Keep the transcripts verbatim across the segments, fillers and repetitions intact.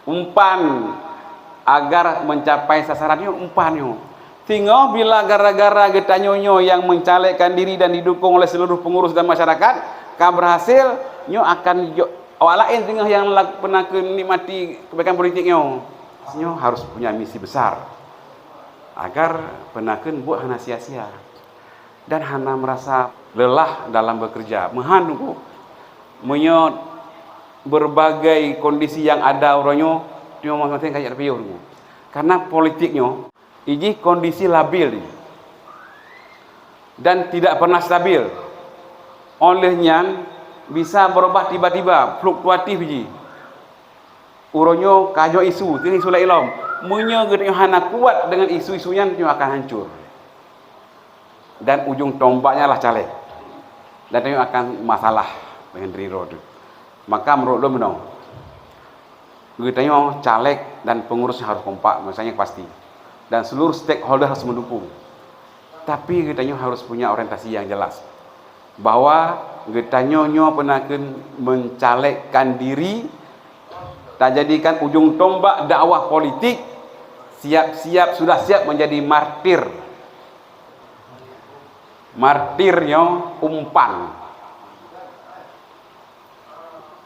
Umpan agar mencapai sasaran nyoe, umpan nyoe. Singoh bila gara-gara geutanyoe nyoe nyang mencalekkan diri dan didukung oleh seluruh pengurus dan masyarakat ka berhasil, nyoe akan jo-, awak laén singoh nyang la-, peunakeun nikmati kebaikan politik nyoe. Nyoe harus punya misi besar agar peunakeun buet hana sia-sia dan hana merasa lelah dalam bekerja. Meuhan Teungku, meunyoe berbagai kondisi yang ada uroe nyoe, nyoe masing-masing ka jak piôh Teungku. Karena politik nyoe, ijih kondisi labil dan tidak pernah stabil. Oleh nyan, bisa berubah tiba-tiba, fluktuatif jih. Uroe nyoe ka nyoe isu, sini isu laén lom. Meunyoe geutanyoe hana kuat dengan isu-isu nyan, nyoe akan hancur. Dan ujung tombaknya lah caleg. Dan tanyoe akan masalah dengan diri droe teuh. Maka menurut lôn meunoe, geutanyoe caleg dan pengurus harus kompak, maksudnya pasti. Dan seluruh stakeholder harus mendukung. Tapi geutanyoe harus punya orientasi yang jelas bahwa geutanyoe nyoe peunakeun mencalekkan diri, tajadikan ujung tombak dakwah politik, siap-siap, sudah siap menjadi martir. Martir nyoe umpan.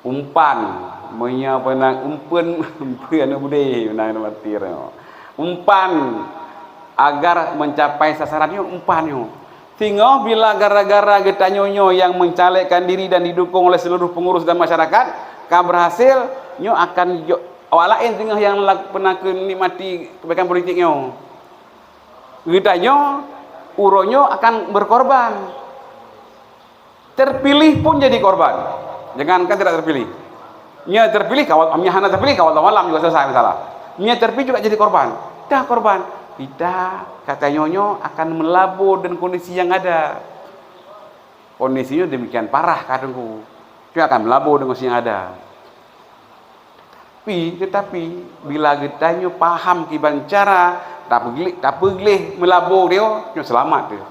Umpan, meunyoe peunakeun umpan, umpan aneuk beudé, meunan martir nyoe. Umpan agar mencapai sasaran nyoe, umpan nyoe. Singoh bila gara-gara geutanyoe nyoe nyang mencalekkan diri dan didukung oleh seluruh pengurus dan masyarakat ka berhasil, nyoe akan jo-, awak laén singoh nyang la-, peunakeun nikmati kebaikan politik nyoe. Geutanyoe uroe nyoe akan berkorban. Terpilih pun jadi korban. Jangankan tidak terpilih. Meunyoe terpilih, ka wa-, meunyoe hana terpilih, ka wallahu alam juga selesai masalah. Meunyoe terpilih juga jadi korban. Dah korban. Kita, geutanyoe nyoe akan melabo dengan kondisi yang ada. Kondisinya demikian parah ka Teungku. Nyoe akan melabo dengan kondisi yang ada. Tapi, tetapi, bila geutanyoe paham kiban cara tapeugleh, tapeugleh melabo nyoe, nyoe seulamat teuh.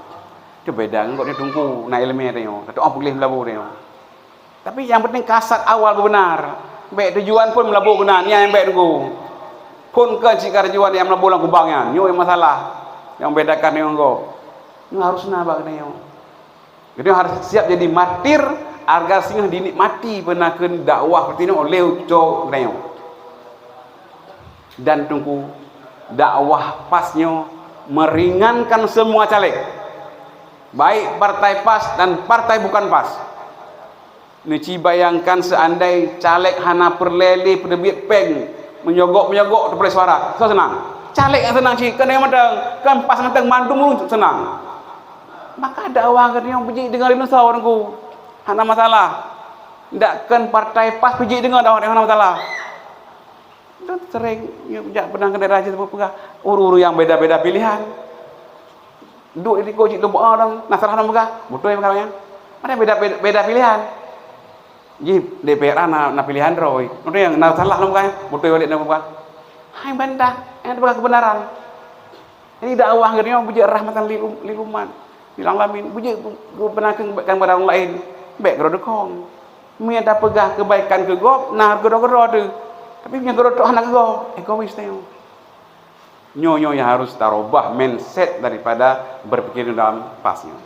Nyoe beda ngon gobnyan Teungku, na iéleumé tanyoe, tatu'oh peugleh melabo tanyoe. Tapi nyang penting kasad awal beubeunar. Bèk tujuan pun melabo keunan, nyan nyang bèk Teungku. Phôn keu cit ka tujuan nyang melabo lam kubang nyan, nyoe nyang masalah. Nyang membedakan nyoe ngon gob. Nyoe harus na bak geutanyoe. Geutanyoe harus siap jadi martir, agar singoh dinikmati peunakeun dakwah peutinok lé uco geutanyoe. Dan Teungku, dakwah PAS nyoe meringankan semua caleg, baik partai PAS dan partai bukan PAS. Neuci bayangkan seandai caleg hana peureulèe lé peuteubiet péng, meunyoe gob-meunyoe gob teupeuroleh suara, soe seunang? Caleg nyang seunang cit, kon nyang mantong, kon PAS mantong, mandum ureueng seunang. Maka dakwah geutanyoe beujeuet deungon lé meunyoe soe Teungku, hana masalah. Ndak kon partai PAS beujeuet deungon dakwah, hana masalah. Nyoe sering, nyoe jak peudong keu daerah jih peugah, ureueng-ureueng nyang beda-beda pilihan. Duek di likot cit lôn peu'oh dong, na salah lôn peugah, beutôi peugah nyan. Padahai beda, beda, beda pilihan. Jih D P R A na, na pilihan droe. Beutôi nyang na salah lôn peugah, beutôi balik lôn peugah. Hai bantah, nyang peugah keubeunaran. Jadi dakwah geutanyoe beujeuet rahmatan lil um-, lil umat, lil alamin. Beujeuet geu-, geupeuna keu kebaikan bak ureueng laén. Bèk keudroe deukong. Meunyoe tapeugah keubaikan keu gob, na keudroe-keudroe teuh. Tapi meunyoe keudroe trok hana keu gob, egois tanyoe. Nyoe, nyoe nyang harus tarubah mindset daripada berpikir dalam PAS nyoe.